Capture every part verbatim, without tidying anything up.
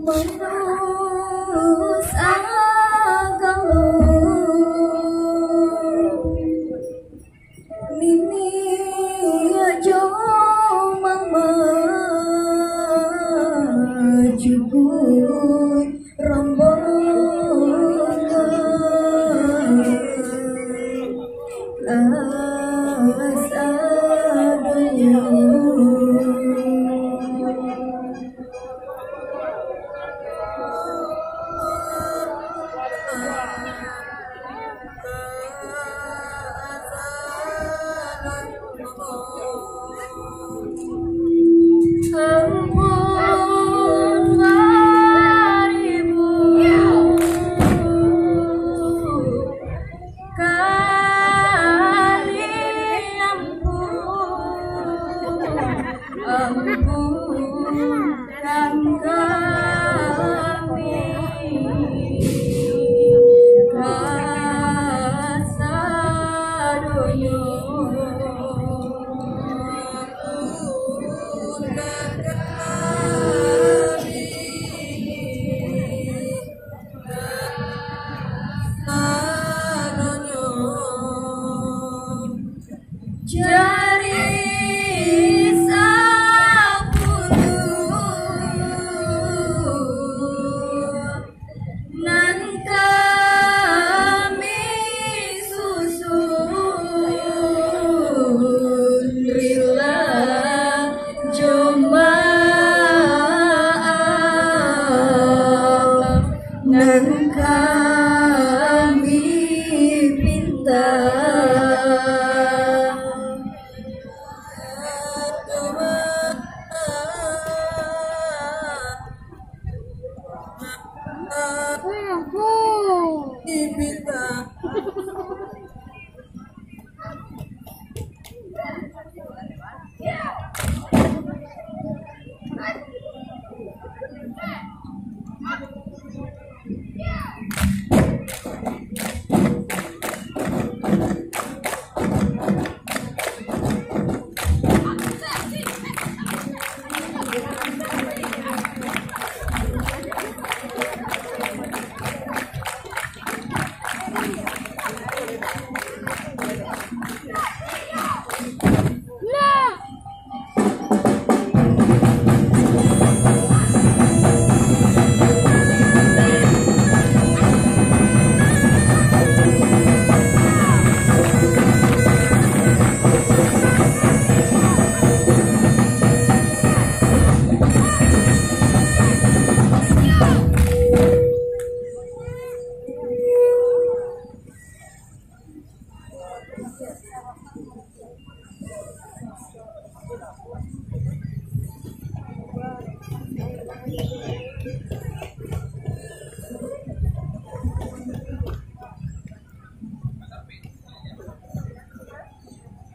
Manus agalo, niniak jo mamak, juo rombongan kasadonyo. Kali ampun, ampunkan kami kasadonyo. Jari sapuluah nan kami susun, rila jo maaf nan kami pinta.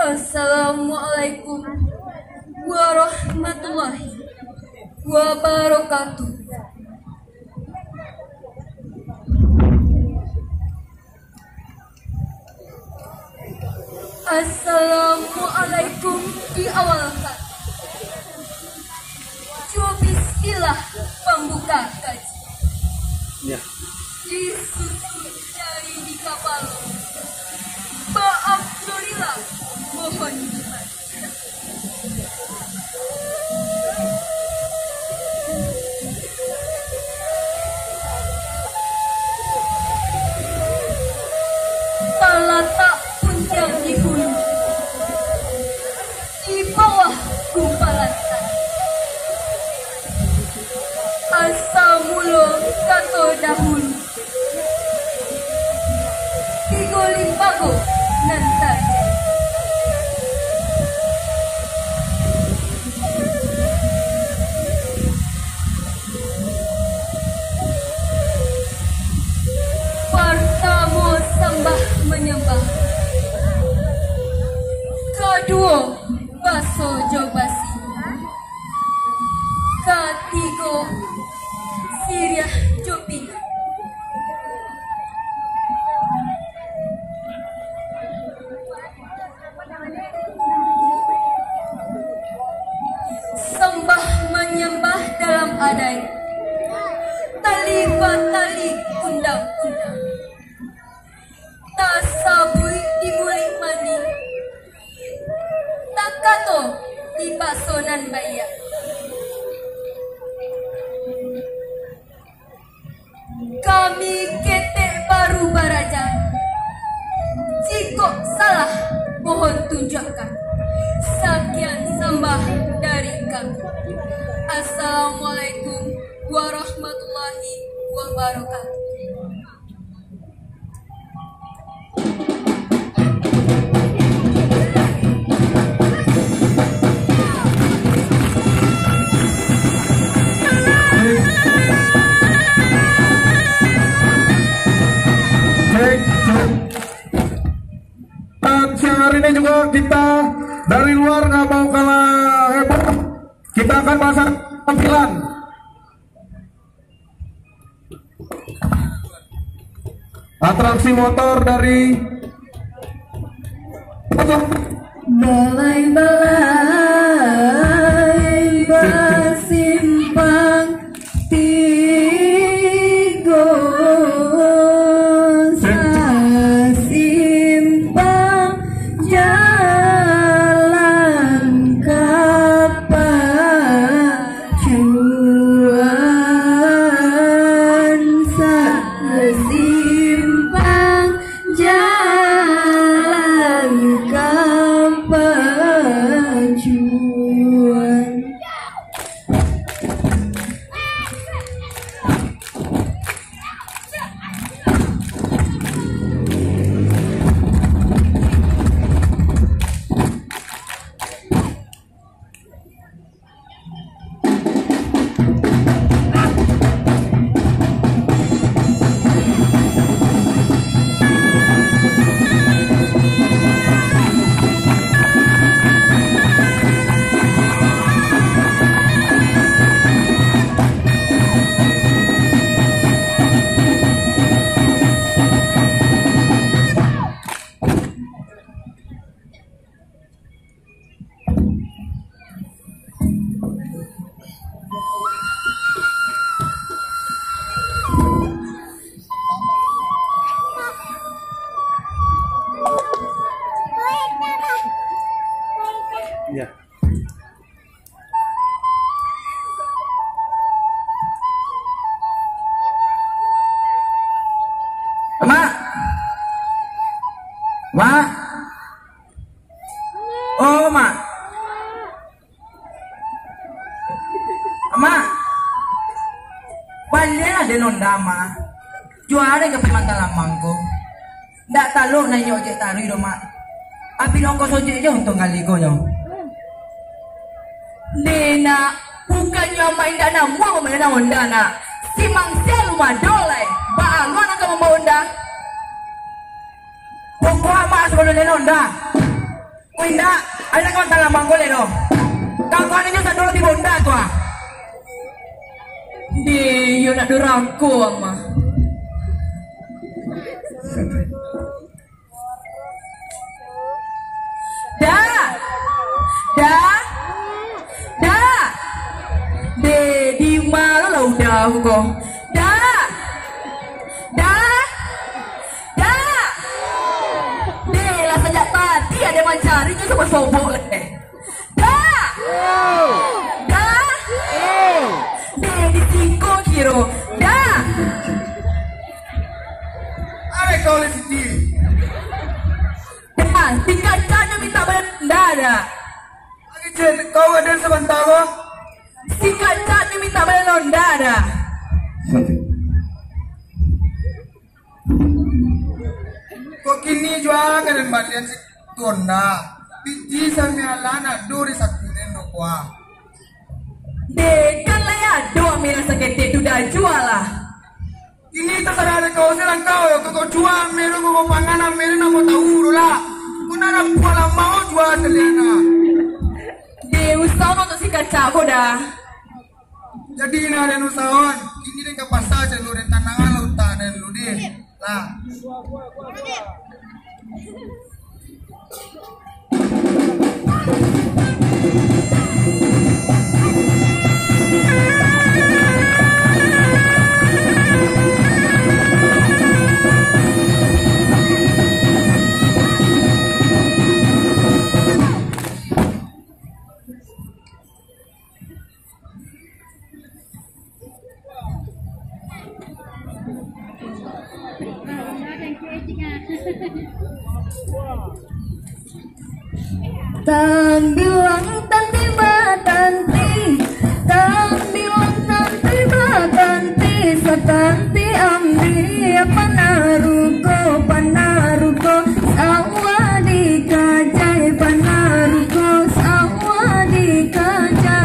Assalamualaikum warahmatullahi wabarakatuh. Assalamualaikum di awal kata. Jo bismillah pambuka kaji. Ya. Disusun jari di kapalo. Baalhamdulillah, mohon dimaafkan. Talatak puntiang di hulu, di bawah gumpalan tanah. Asamu Kaduo, baso jo basi. Katigo, siriah jo pinang. Sambah manyambah dalam adaik, tali batali undang-undang. Tasabuik di muluik manih, takato di baso nan baiak. Kami ketek baru baraja. Jikok salah, mohon tunjuakkan. Sakian sambah dari kami. Assalamualaikum warahmatullahi wabarakatuh. Cek, cek. Dan siang hari ini juga kita dari luar nggak mau kalah hebat. Kita akan pasang tampilan. Atraksi motor dari Balai-balai basimpang tigo, sasimpang jalan ka pacuan, sasimpang jalan ka pacuan. Ya. Mak. Mak. Oh, Mak. Mak. Baliaklah den Honda, Mak. Jua den ka pai Matang Lambang ko. Ndak talok naiak ojek taruih doh, Mak. Tapi ongkos ojek jo untuang kali ko nyo. Deh, Nak, bukannyo Amak indak namuah mambali Honda, Nak. Si Mangsia alun ado lai. Baa lo Anak ka mambaok Honda? Pokok Amak asa mambali Honda. Ko indak, aden ka Matang Lambang ko lai doh. Kawan inyo sado di Honda tu ah. Deh, iyo nak durako Amak. Da! Da! Da! Deh, di ma lo lah Uda ko? Da! Da! Da! Deh, lah sajak tadi aden mancari nyo sobok-sobok lai. Da! Da! Deh, di siko kiro. Da! Are kau di sini. Da, si Kaca nyo mintak bali Honda, Da. Ari cek, kau ado sabanta ko? Si Kaca nyo mintak bali Honda, Da. Kok kini jua ka den balian si Honda? Pitih samialan ado di saku den do kuah. Deh, kan lai ado ameh nan saketek tu, Da, jualah. Ini tasarah dek kau, silang kau, yo, kau jua ameh tu, kau pangan ameh tu, namo tahu tu lah. Kau nak buah lama, kau jua. Wah, Deliana. Deh, usah nonton si kacak ko dah. Jadi, nah, den usahawan, kini den ka pasa cak lu, den tanangan lah utak den lu, deh. Lah. Tambilang tanti batanti, tambilang tanti batanti, satanti ambiak panaruko, panaruko, sawah dikajai, panaruko, sawah dikajai.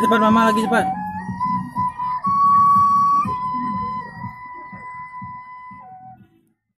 Cepat, mama lagi, cepat.